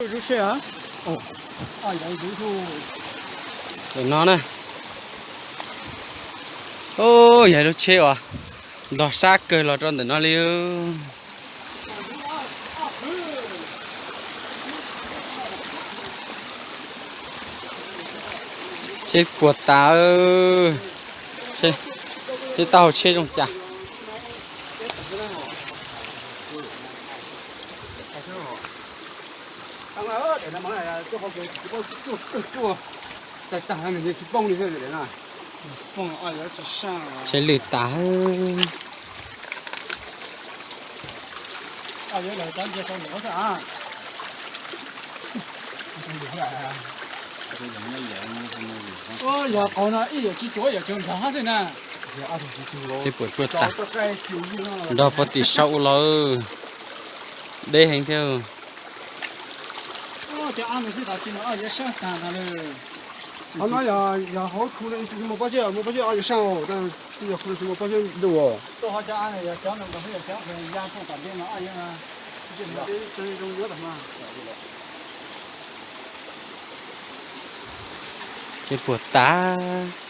Lub tsheb, ntawm no na. Yog lub tsheb uas nrog sab kawg los rau ntawm no li. Tsheb puas tas. Tsheb, tsheb taub hau tsheb zoo cas. Tsheb lwj tas. Tsheb puas tuaj tas. Nrog puag tim saum ua los. Deb heev thiab. Qhov no yog hauv khu no tsis muaj pob zeb, muaj pob zeb ob yawg saab, yog khu no tsis muaj pob zeb ntuj. Tsheb puas tas.